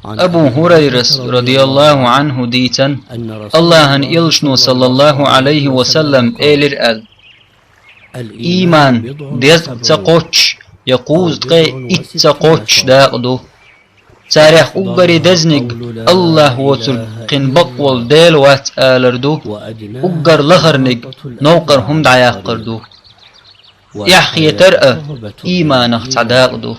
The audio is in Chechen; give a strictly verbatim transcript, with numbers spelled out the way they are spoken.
Абу Хурайрас, радияллаху анху, дийцан, Аллахьан Элчано, саллаллаху алейхи ва саллам, элира аьлла: «Ийман дезткъа ца кхоччуш, я кхузткъе итт ца кхоччуш дакъа ду. Царех уггаре дезаниг Аллахь воцург кхин бакъволу Дела вац алар ду, уггар лахарниг новкъара хӀума дӀаяккхар ду. Эхь хетар а ийманах цхьа дакъа ду».